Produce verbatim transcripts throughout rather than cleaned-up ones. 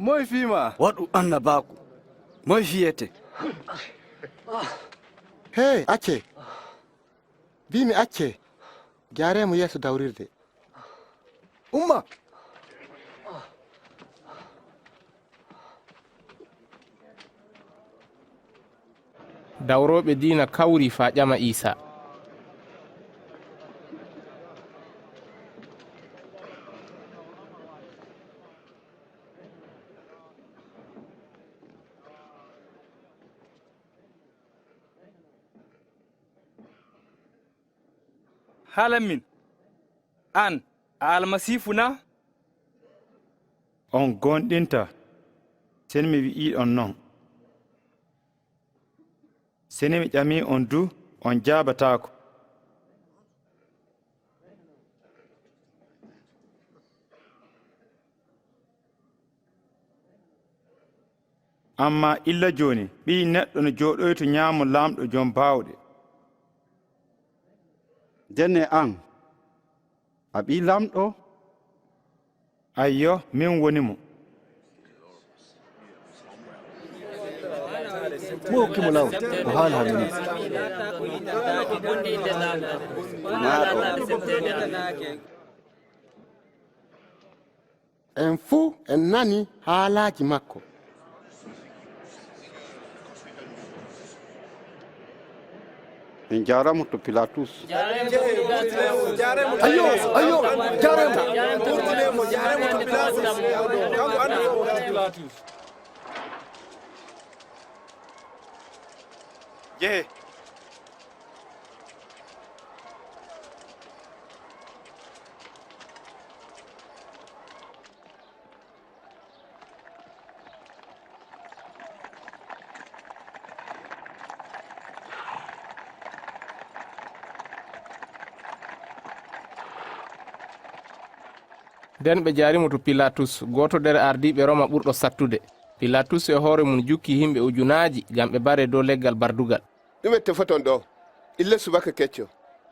Moy fii ma? Waɗu annabaaku. Moy fiyete? Hey, accee! Mbii mi accee. Jaaree mo yeeso dawrirde. Umma! Dawrooɓe diina kawri faa ƴama Iisaa. Haalan min, aan, a Almasiifu naa? On goonɗintaa, seni mi wi'ii on non. Seni mi ƴamii on du, on jaabataako. Ammaa illa jooni, Ɓii Neɗɗo no jooɗoyto ñaamo Laamɗo Jom Baawɗe. Ndenne aan, a ɓii Laamɗo? Ayyo, min woni mo. Mo hokki mo laawol, o haala hannde. En fuu en nani haalaaji makko. En njaaramo to Pilatus. Ayyo, ayyo, njaaremo. Jehe. Nden ɓe jaari mo to Pilatus, gooto nder ardiiɓe Roma ɓurɗo sattude. Pilatus e hoore mum jukki yimɓe ujunaaji ngam ɓe mbaree dow leggal bardugal. Ɗume tefoton ɗo? Illa subaka kecco.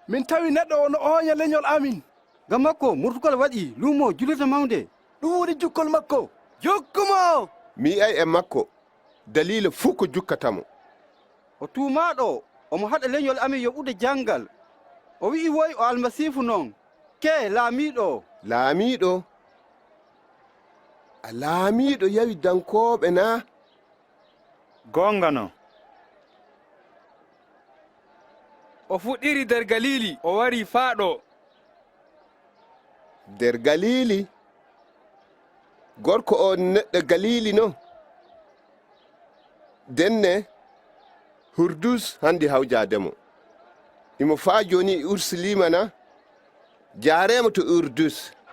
Min tawi neɗɗo o no oonya lenyol amin. Ngam makko murtugal waɗi luumo juulirde mawnde. Ɗum woni jukkol makko. Jokku mo! Mi yi'ay e makko daliila fuu ko jukkata mo. O tuumaaɗo, omo haɗa lenyol amin yoɓude janngal. O wi'i woy o Almasiifu non. Ke laamiiɗo. Laamiiɗo? A laamiiɗo Yahudankooɓe naa? Goonga non. O fuɗɗiri nder Galili, o wari faa ɗo. Nder Galili? Gorko o neɗɗo Galili non? Ndenne, Hurdus hanndi hawjaade mo. Imo faa jooni e Urusaliima naa? Jaaree mo to Hurdus.